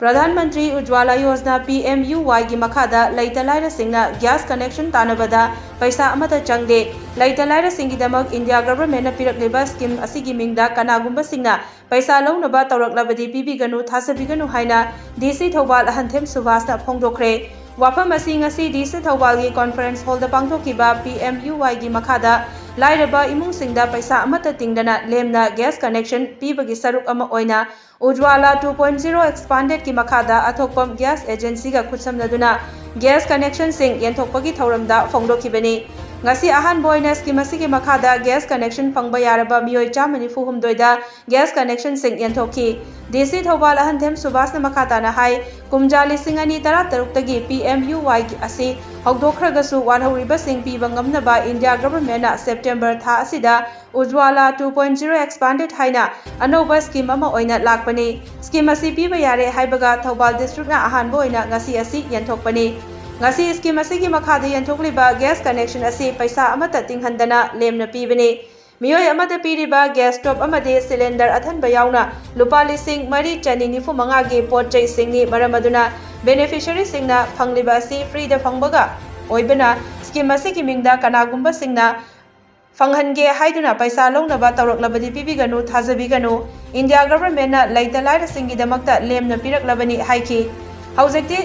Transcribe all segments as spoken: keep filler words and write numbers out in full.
ꯄ꯭ꯔꯙꯥꯟ ꯃꯟꯇ꯭ꯔꯤ ꯎꯖ꯭ꯋꯥꯂꯥ ꯌꯣꯖꯅꯥ, ꯄꯤ M U ꯋꯥꯏꯒꯤ ꯃꯈꯥꯗ ꯂꯩꯇ ꯂꯥꯏꯔꯁꯤꯡꯅ gas connection ꯇꯥꯟꯅꯕꯗ ꯄꯩꯁꯥ ꯑꯃꯠꯇ ꯆꯪꯗꯦ꯫ ꯂꯩꯇ ꯂꯥꯏꯔꯁꯤꯡꯒꯤꯗꯃꯛ ꯏꯟꯗꯤꯌꯥ ꯒꯚꯔꯟꯃꯦꯟꯠꯅ ꯄꯤꯔꯛꯂꯤꯕ ꯁ꯭ꯀꯤꯝ ꯑꯁꯤꯒꯤ ꯃꯤꯡꯗ ꯀꯅꯥꯒꯨꯝꯕꯁꯤꯡꯅ ꯄꯩꯁꯥ ꯂꯧꯅꯕ ꯇꯧꯔꯛꯂꯕꯗꯤ ꯄꯤꯕꯤꯒꯅꯨ, ꯊꯥꯖꯕꯤꯒꯅꯨ ꯍꯥꯏꯅ ꯗꯤ ꯁꯤ ꯊꯧꯕꯥꯜ ꯑꯍꯟꯊꯦꯝ ꯁꯨꯚꯥꯁꯅ ꯐꯣꯡꯗꯣꯛꯈ꯭ꯔꯦ꯫ ꯋꯥꯐꯝ ꯑꯁꯤ ꯉꯁꯤ ꯗꯤ ꯁꯤ ꯊꯧꯕꯥꯜꯒꯤ ꯀꯣꯟꯐꯔꯦꯟꯁ ꯍꯣꯜꯗ ꯄꯥꯡꯊꯣꯛꯈꯤꯕ ꯄꯤ ꯑꯦꯝ ꯌꯨ ꯋꯥꯏꯒꯤ ꯃꯈꯥꯗ ꯂꯥꯏꯔꯕ ꯏꯃꯨꯡꯁꯤꯡꯗ ꯄꯩꯁꯥ ꯑꯃꯠꯇ ꯇꯤꯡꯗꯅ ꯂꯦꯝꯅ ꯒ꯭ꯌꯥꯁ ꯀꯅꯦꯛꯁꯟ ꯄꯤꯕꯒꯤ ꯁꯔꯨꯛ ꯑꯃ ꯑꯣꯏꯅ ꯎꯖ꯭ꯋꯥꯂꯥ ꯇꯨ ꯄꯣꯏꯟꯠ ꯖꯤꯔꯣ ꯑꯦꯛꯁꯄꯥꯟꯗꯦꯗꯀꯤ ꯃꯈꯥꯗ ꯑꯊꯣꯛꯄꯝ ꯒ꯭ꯌꯥꯁ ꯑꯦꯖꯦꯟꯁꯤꯒ ꯈꯨꯠꯁꯝꯅꯗꯨꯅ ꯒ꯭ꯌꯥꯁ ꯀꯅꯦꯛꯁꯟꯁꯤꯡ ꯌꯦꯟꯊꯣꯛꯄꯒꯤ ꯊꯧꯔꯝꯗ ꯐꯣꯡꯗꯣꯛꯈꯤꯕꯅꯤ꯫ ꯉꯁꯤ ꯑꯍꯥꯟꯕ ꯑꯣꯏꯅ ꯁ꯭ꯀꯤꯝ ꯑꯁꯤꯒꯤ ꯃꯈꯥꯗ ꯒ꯭ꯌꯥꯁ ꯀꯅꯦꯛꯁꯟ ꯐꯪꯕ ꯌꯥꯔꯕ ꯃꯤꯑꯣꯏ ꯆꯥꯝꯃ ꯅꯤꯐꯨ ꯍꯨꯝꯗꯣꯏꯗ ꯒ꯭ꯌꯥꯁ ꯀꯅꯦꯛꯁꯟꯁꯤꯡ ꯌꯦꯟꯊꯣꯛꯈꯤ꯫ ꯗꯤ ꯁꯤ ꯊꯧꯕꯥꯜ ꯑꯍꯟꯊꯦꯝ ꯁꯨꯚꯥꯁꯅ ꯃꯈꯥ ꯇꯥꯅ ꯍꯥꯏ, ꯀꯨꯝꯖꯥ ꯂꯤꯁꯤꯡ ꯑꯅꯤ ꯇꯔꯥꯇꯔꯨꯛꯇꯒꯤ ꯄꯤ ꯑꯦꯝ ꯌꯨ ꯋꯥꯏ ꯑꯁꯤ ꯍꯧꯗꯣꯛꯈ꯭ꯔꯒꯁꯨ ꯋꯥꯠꯍꯧꯔꯤꯕꯁꯤꯡ ꯄꯤꯕ ꯉꯝꯅꯕ ꯏꯟꯗꯤꯌꯥ ꯒꯚꯔꯟꯃꯦꯟꯠꯅ ꯁꯦꯞꯇꯦꯝꯕꯔ ꯊꯥ ꯑꯁꯤꯗ ꯎꯖ꯭ꯋꯥꯂꯥ ꯇꯨ ꯄꯣꯏꯟꯠ ꯖꯤꯔꯣ ꯑꯦꯛꯁꯄꯥꯟꯗꯦꯗ ꯍꯥꯏꯅ ꯑꯅꯧꯕ ꯁ꯭ꯀꯤꯝ ꯑꯃ ꯑꯣꯏꯅ ꯂꯥꯛꯄꯅꯤ꯫ ꯁ꯭ꯀꯤꯝ ꯑꯁꯤ ꯄꯤꯕ ꯌꯥꯔꯦ ꯍꯥꯏꯕꯒ ꯊꯧꯕꯥꯜ ꯗꯤꯁꯇ꯭ꯔꯤꯛꯅ ꯑꯍꯥꯟꯕ ꯑꯣꯏꯅ ꯉꯁꯤ ꯑꯁꯤ ꯌꯦꯟꯊꯣꯛꯄꯅꯤ꯫ ꯉꯁꯤ ꯁ꯭ꯀꯤꯝ ꯑꯁꯤꯒꯤ ꯃꯈꯥꯗ ꯌꯦꯟꯊꯣꯛꯂꯤꯕ ꯒ꯭ꯌꯥꯁ ꯀꯅꯦꯛꯁꯟ ꯑꯁꯤ ꯄꯩꯁꯥ ꯑꯃꯠꯇ ꯇꯤꯡꯍꯟꯗꯅ ꯂꯦꯝꯅ ꯄꯤꯕꯅꯤ꯫ ꯃꯤꯑꯣꯏ ꯑꯃꯗ ꯄꯤꯔꯤꯕ ꯒ꯭ꯌꯥꯁ ꯁ꯭ꯇꯣꯞ ꯑꯃꯗꯤ ꯁꯤꯂꯤꯟꯗꯔ ꯑꯊꯟꯕ ꯌꯥꯎꯅ ꯂꯨꯄꯥ ꯂꯤꯁꯤꯡ ꯃꯔꯤ ꯆꯅꯤ ꯅꯤꯐꯨ ꯃꯉꯥꯒꯤ ꯄꯣꯠ ꯆꯩꯁꯤꯡꯅꯤ꯫ ꯃꯔꯝ ꯑꯗꯨꯅ ꯕꯦꯅꯤꯐꯤꯁꯔꯤꯁꯤꯡꯅ ꯐꯪꯂꯤꯕ ꯑꯁꯤ ꯐ꯭ꯔꯤꯗ ꯐꯪꯕꯒ ꯑꯣꯏꯕꯅ ꯁ꯭ꯀꯤꯝ ꯑꯁꯤꯒꯤ ꯃꯤꯡꯗ ꯀꯅꯥꯒꯨꯝꯕꯁꯤꯡꯅ ꯐꯪꯍꯟꯒꯦ ꯍꯥꯏꯗꯨꯅ ꯄꯩꯁꯥ ꯂꯧꯅꯕ ꯇꯧꯔꯛꯂꯕꯗꯤ ꯄꯤꯕꯤꯒꯅꯨ, ꯊꯥꯖꯕꯤꯒꯅꯨ꯫ ꯏꯟꯗꯤꯌꯥ ꯒꯚꯔꯟꯃꯦꯟꯠꯅ ꯂꯩꯇ ꯂꯥꯏꯔꯁꯤꯡꯒꯤꯗꯃꯛꯇ ꯂꯦꯝꯅ ꯄꯤꯔꯛꯂꯕꯅꯤ ꯍꯥꯏꯈꯤ꯫ ꯍꯧꯖꯤꯛꯇꯤ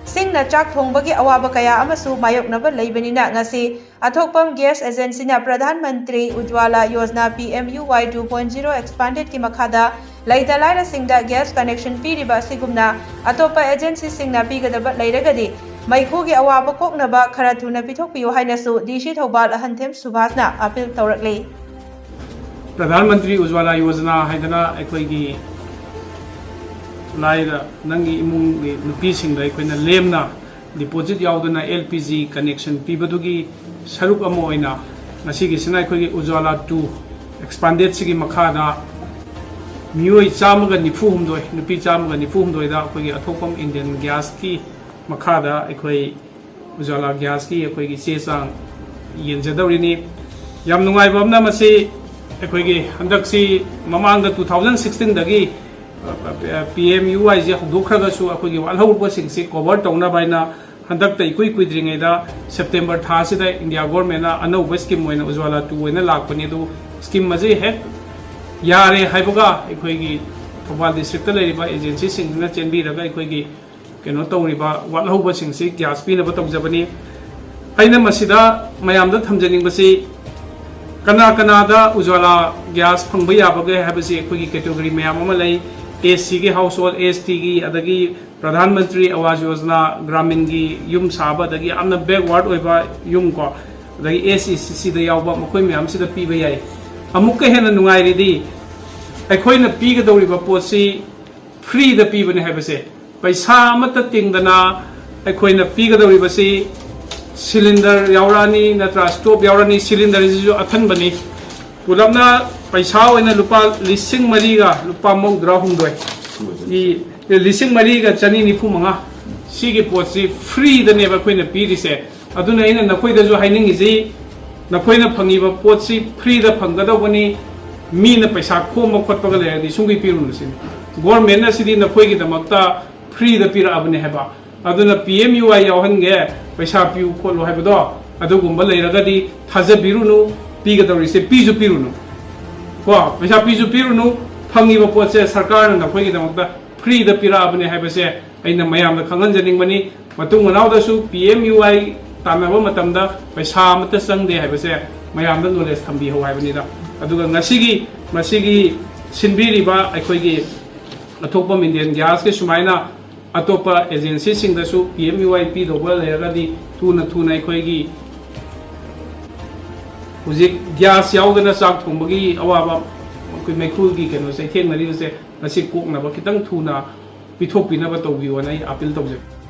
ꯁꯤꯡꯅ ꯆꯥꯛ ꯊꯣꯡꯕꯒꯤ ꯑꯋꯥꯕ ꯀꯌꯥ ꯑꯃꯁꯨ ꯃꯥꯌꯣꯛꯅꯕ ꯂꯩꯕꯅꯤꯅ ꯉꯁꯤ ꯑꯊꯣꯛꯄꯝ ꯒ꯭ꯌꯥꯁ ꯑꯦꯖꯦꯟꯁꯤꯅ ꯄ꯭ꯔꯙꯥꯟ ꯃꯟꯇ꯭ꯔꯤ ꯎꯖ꯭ꯋꯥꯂꯥ ꯌꯣꯖꯅꯥ, ꯄꯤ ꯑꯦꯝ ꯌꯨ ꯋꯥꯏ ꯇꯨ ꯄꯣꯏꯟꯠ ꯖꯤꯔꯣ ꯑꯦꯛꯁꯄꯥꯟꯗꯦꯗꯀꯤ ꯃꯈꯥꯗ ꯂꯩꯇ ꯂꯥꯏꯔꯁꯤꯡꯗ ꯒ꯭ꯌꯥꯁ ꯀꯅꯦꯛꯁꯟ ꯄꯤꯔꯤꯕ ꯑꯁꯤꯒꯨꯝꯅ ꯑꯇꯣꯞꯄ ꯑꯦꯖꯦꯟꯁꯤꯁꯤꯡꯅ ꯄꯤꯒꯗꯕ ꯂꯩꯔꯒꯗꯤ ꯃꯩꯈꯨꯒꯤ ꯑꯋꯥꯕ ꯀꯣꯛꯅꯕ ꯈꯔ ꯊꯨꯅ ꯄꯤꯊꯣꯛꯄꯤꯌꯨ ꯍꯥꯏꯅꯁꯨ ꯗꯤ ꯁꯤ ꯊꯧꯕꯥꯜ ꯑꯍꯟꯊꯦꯝ ꯁꯨꯚꯥꯁꯅ ꯑꯄꯤꯜ ꯇꯧꯔꯛꯂꯤ꯫ ꯄ꯭ꯔꯙꯥꯟ ꯃꯟꯇ꯭ꯔꯤ ꯎꯖ꯭ꯋꯥꯂꯥ ꯌꯣꯖꯅꯥ ꯍꯥꯏꯗꯅ ꯑꯩꯈꯣꯏꯒꯤ ꯂꯥꯏꯔ ꯅꯪꯒꯤ ꯏꯃꯨꯡꯒꯤ ꯅꯨꯄꯤꯁꯤꯡꯗ ꯑꯩꯈꯣꯏꯅ ꯂꯦꯝꯅ ꯗꯤꯄꯣꯖꯤꯠ ꯌꯥꯎꯗꯅ ꯑꯦꯜ ꯄꯤ ꯖꯤ ꯀꯅꯦꯛꯁꯟ ꯄꯤꯕꯗꯨꯒꯤ ꯁꯔꯨꯛ ꯑꯃ ꯑꯣꯏꯅ ꯉꯁꯤꯒꯤꯁꯤꯅ ꯑꯩꯈꯣꯏꯒꯤ ꯎꯖ꯭ꯋꯥꯂꯥ ꯇꯨ ꯑꯦꯛꯁꯄꯥꯟꯗꯦꯗꯁꯤꯒꯤ ꯃꯈꯥꯗ ꯃꯤꯑꯣꯏ ꯆꯥꯝꯃꯒ ꯅꯤꯐꯨ ꯍꯨꯝꯗꯣꯏ, ꯅꯨꯄꯤ ꯆꯥꯝꯃꯒ ꯅꯤꯐꯨ ꯍꯨꯝꯗꯣꯏꯗ ꯑꯩꯈꯣꯏꯒꯤ ꯑꯊꯣꯛꯄꯝ ꯏꯟꯗꯤꯌꯟ ꯒ꯭ꯌꯥꯁꯀꯤ ꯃꯈꯥꯗ ꯑꯩꯈꯣꯏ ꯎꯖꯥꯂꯥ ꯒ꯭ꯌꯥꯁꯀꯤ ꯑꯩꯈꯣꯏꯒꯤ ꯆꯦ ꯆꯥꯡ ꯌꯦꯟꯖꯗꯧꯔꯤꯅꯤ꯫ ꯌꯥꯝ ꯅꯨꯡꯉꯥꯏꯕ ꯑꯃꯅ, ꯃꯁꯤ ꯑꯩꯈꯣꯏꯒꯤ ꯍꯟꯗꯛꯁꯤ, ꯃꯃꯥꯡꯗ two thousand sixteenꯗꯒꯤ ꯄꯤ ꯑꯦꯝ ꯌꯨ ꯋꯥꯏꯁꯦ ꯍꯧꯗꯣꯛꯈ꯭ꯔꯒꯁꯨ, ꯑꯩꯈꯣꯏꯒꯤ ꯋꯥꯠꯍꯧꯕꯁꯤꯡꯁꯤ ꯀꯣꯚꯔ ꯇꯧꯅꯕ ꯍꯥꯏꯅ ꯍꯟꯗꯛꯇ ꯏꯀꯨꯏ ꯀꯨꯏꯗ꯭ꯔꯤꯉꯩꯗ ꯁꯦꯞꯇꯦꯝꯕꯔ ꯊꯥꯁꯤꯗ ꯏꯟꯗꯤꯌꯥ ꯒꯣꯔꯃꯦꯟꯅ ꯑꯅꯧꯕ ꯁ꯭ꯀꯤꯝ ꯑꯣꯏꯅ ꯎꯖ꯭ꯋꯥꯂꯥ ꯇꯨ ꯑꯣꯏꯅ ꯂꯥꯛꯄꯅꯤ꯫ ꯑꯗꯨ ꯁ꯭ꯀꯤꯝ ꯑꯁꯤ ꯍꯦꯛ ꯌꯥꯔꯦ ꯍꯥꯏꯕꯒ, ꯑꯩꯈꯣꯏꯒꯤ ꯊꯧꯕꯥꯜ ꯗꯤꯁꯇ꯭ꯔꯤꯛꯇ ꯂꯩꯔꯤꯕ ꯑꯦꯖꯦꯟꯁꯤꯁꯤꯡꯁꯤꯅ ꯆꯦꯟꯕꯤꯔꯒ ꯑꯩꯈꯣꯏꯒꯤ ꯀꯩꯅꯣ ꯇꯧꯔꯤꯕ ꯋꯥꯠꯍꯧꯕꯁꯤꯡꯁꯤ ꯒ꯭ꯌꯥꯁ ꯄꯤꯅꯕ ꯇꯧꯖꯕꯅꯤ꯫ ꯑꯩꯅ ꯃꯁꯤꯗ ꯃꯌꯥꯝꯗ ꯊꯝꯖꯅꯤꯡꯕꯁꯤ, ꯀꯅꯥ ꯀꯅꯥꯗ ꯎꯖ꯭ꯋꯥꯂꯥ ꯒ꯭ꯌꯥꯁ ꯐꯪꯕ ꯌꯥꯕꯒꯦ ꯍꯥꯏꯕꯁꯤ ꯑꯩꯈꯣꯏꯒꯤ ꯀꯦꯇꯦꯒꯣꯔꯤ ꯃꯌꯥꯝ ꯑꯃ ꯂꯩ꯫ ꯑꯦꯁ ꯁꯤꯒꯤ ꯍꯥꯎꯁ ꯍꯣꯜ, ꯑꯦꯁ ꯇꯤꯒꯤ, ꯑꯗꯒꯤ ꯄ꯭ꯔꯙꯥꯟ ꯃꯟꯇ꯭ꯔꯤ ꯑꯋꯥꯖ ꯌꯣꯖꯅꯥ ꯒ꯭ꯔꯥꯃꯤꯟꯒꯤ ꯌꯨꯝ ꯁꯥꯕ, ꯑꯗꯒꯤ ꯌꯥꯝꯅ ꯕꯦꯛꯋꯥꯔꯗ ꯑꯣꯏꯕ ꯌꯨꯝ ꯀꯣ, ꯑꯗꯒꯤ ꯑꯦꯁ ꯏ ꯁꯤ ꯁꯤꯗ ꯌꯥꯎꯕ, ꯃꯈꯣꯏ ꯃꯌꯥꯝꯁꯤꯗ ꯄꯤꯕ ꯌꯥꯏ꯫ ꯑꯃꯨꯛꯀ ꯍꯦꯟꯅ ꯅꯨꯡꯉꯥꯏꯔꯤꯗꯤ, ꯑꯩꯈꯣꯏꯅ ꯄꯤꯒꯗꯧꯔꯤꯕ ꯄꯣꯠꯁꯤ ꯐ꯭ꯔꯤꯗ ꯄꯤꯕꯅꯦ ꯍꯥꯏꯕꯁꯦ, ꯄꯩꯁꯥ ꯑꯃꯠꯇ ꯇꯤꯡꯗꯅ ꯑꯩꯈꯣꯏꯅ ꯄꯤꯒꯗꯧꯔꯤꯕꯁꯤ ꯁꯤꯂꯤꯟꯗꯔ ꯌꯥꯎꯔꯛꯑꯅꯤ, ꯅꯠꯇ꯭ꯔꯥ ꯁ꯭ꯇꯣꯞ ꯌꯥꯎꯔꯛꯑꯅꯤ, ꯁꯤꯂꯤꯟꯗꯔꯁꯤꯁꯨ ꯑꯊꯟꯕꯅꯤ꯫ ꯄꯨꯂꯞꯅ ꯄꯩꯁꯥ ꯑꯣꯏꯅ ꯂꯨꯄꯥ ꯂꯤꯁꯤꯡ ꯃꯔꯤꯒ ꯂꯨꯄꯥ ꯃꯧꯗ꯭ꯔꯥ ꯍꯨꯝꯗꯣꯏ, ꯂꯤꯁꯤꯡ ꯃꯔꯤꯒ ꯆꯅꯤ ꯅꯤꯐꯨ ꯃꯉꯥ, ꯁꯤꯒꯤ ꯄꯣꯠꯁꯤ ꯐ꯭ꯔꯤꯗꯅꯦꯕ ꯑꯩꯈꯣꯏꯅ ꯄꯤꯔꯤꯁꯦ꯫ ꯑꯗꯨꯅ ꯑꯩꯅ ꯅꯈꯣꯏꯗꯁꯨ ꯍꯥꯏꯅꯤꯡꯉꯤꯁꯤ, ꯅꯈꯣꯏꯅ ꯐꯪꯉꯤꯕ ꯄꯣꯠꯁꯤ ꯐ꯭ꯔꯤꯗ ꯐꯪꯒꯗꯧꯕꯅꯤ꯫ ꯃꯤꯅ ꯄꯩꯁꯥ ꯈꯣꯝꯕ ꯈꯣꯠꯄꯒ ꯂꯩꯔꯗꯤ ꯁꯨꯡꯄꯤ ꯄꯤꯔꯨꯅꯨ ꯁꯤꯅꯤ꯫ ꯒꯣꯔꯃꯦꯟꯅ ꯁꯤꯗꯤ ꯅꯈꯣꯏꯒꯤꯗꯃꯛꯇ ꯐ꯭ꯔꯤꯗ ꯄꯤꯔꯛꯑꯕꯅꯦ ꯍꯥꯏꯕ꯫ ꯑꯗꯨꯅ ꯄꯤ ꯑꯦꯝ ꯌꯨ ꯋꯥꯏ ꯌꯥꯎꯍꯟꯒꯦ, ꯄꯩꯁꯥ ꯄꯤꯌꯨ ꯈꯣꯠꯂꯨ ꯍꯥꯏꯕꯗꯣ, ꯑꯗꯨꯒꯨꯝꯕ ꯂꯩꯔꯒꯗꯤ ꯊꯥꯖꯕꯤꯔꯨꯅꯨ, ꯄꯤꯒꯗꯧꯔꯤꯁꯦ ꯄꯤꯁꯨ ꯄꯤꯔꯨꯅꯨ꯫ ꯀꯣ, ꯄꯩꯁꯥ ꯄꯤꯁꯨ ꯄꯤꯔꯨꯅꯨ, ꯐꯪꯉꯤꯕ ꯄꯣꯠꯁꯦ ꯁꯔꯀꯥꯔꯅ ꯅꯈꯣꯏꯒꯤꯗꯃꯛꯇ ꯐ꯭ꯔꯤꯗ ꯄꯤꯔꯛꯑꯕꯅꯦ ꯍꯥꯏꯕꯁꯦ ꯑꯩꯅ ꯃꯌꯥꯝꯗ ꯈꯪꯍꯟꯖꯅꯤꯡꯕꯅꯤ꯫ ꯃꯇꯨꯡ ꯃꯅꯥꯎꯗꯁꯨ ꯄꯤ ꯑꯦꯝ ꯌꯨ ꯋꯥꯏ ꯇꯥꯟꯅꯕ ꯃꯇꯝꯗ ꯄꯩꯁꯥ ꯑꯃꯠꯇ ꯆꯪꯗꯦ ꯍꯥꯏꯕꯁꯦ ꯃꯌꯥꯝꯗ ꯅꯣꯂꯦꯖ ꯊꯝꯕꯤꯍꯧ ꯍꯥꯏꯕꯅꯤꯗ꯫ ꯑꯗꯨꯒ ꯉꯁꯤꯒꯤ, ꯃꯁꯤꯒꯤ ꯁꯤꯟꯕꯤꯔꯤꯕ ꯑꯩꯈꯣꯏꯒꯤ ꯑꯊꯣꯛꯄꯝ ꯏꯟꯗꯤꯌꯟ ꯒ꯭ꯌꯥꯁꯀꯤ ꯁꯨꯃꯥꯏꯅ ꯑꯇꯣꯞꯄ ꯑꯦꯖꯦꯟꯁꯤꯁꯤꯡꯗꯁꯨ ꯄꯤ ꯑꯦꯝ ꯌꯨ ꯋꯥꯏ ꯄꯤꯗꯧꯕ ꯂꯩꯔꯒꯗꯤ, ꯊꯨꯅ ꯊꯨꯅ ꯑꯩꯈꯣꯏꯒꯤ ꯍꯧꯖꯤꯛ ꯒ꯭ꯌꯥꯁ ꯌꯥꯎꯗꯅ ꯆꯥꯛ ꯊꯣꯡꯕꯒꯤ ꯑꯋꯥꯕ, ꯑꯩꯈꯣꯏ ꯃꯩꯈꯨꯒꯤ ꯀꯩꯅꯣ ꯆꯩꯊꯦꯡꯅꯔꯤꯕꯁꯦ, ꯃꯁꯤ ꯀꯣꯛꯅꯕ ꯈꯤꯇꯪ ꯊꯨꯅ ꯄꯤꯊꯣꯛꯄꯤꯅꯕ ꯇꯧꯕꯤꯌꯣꯅ ꯑꯩ ꯑꯥꯄꯤꯜ ꯇꯧꯖꯒꯦ꯫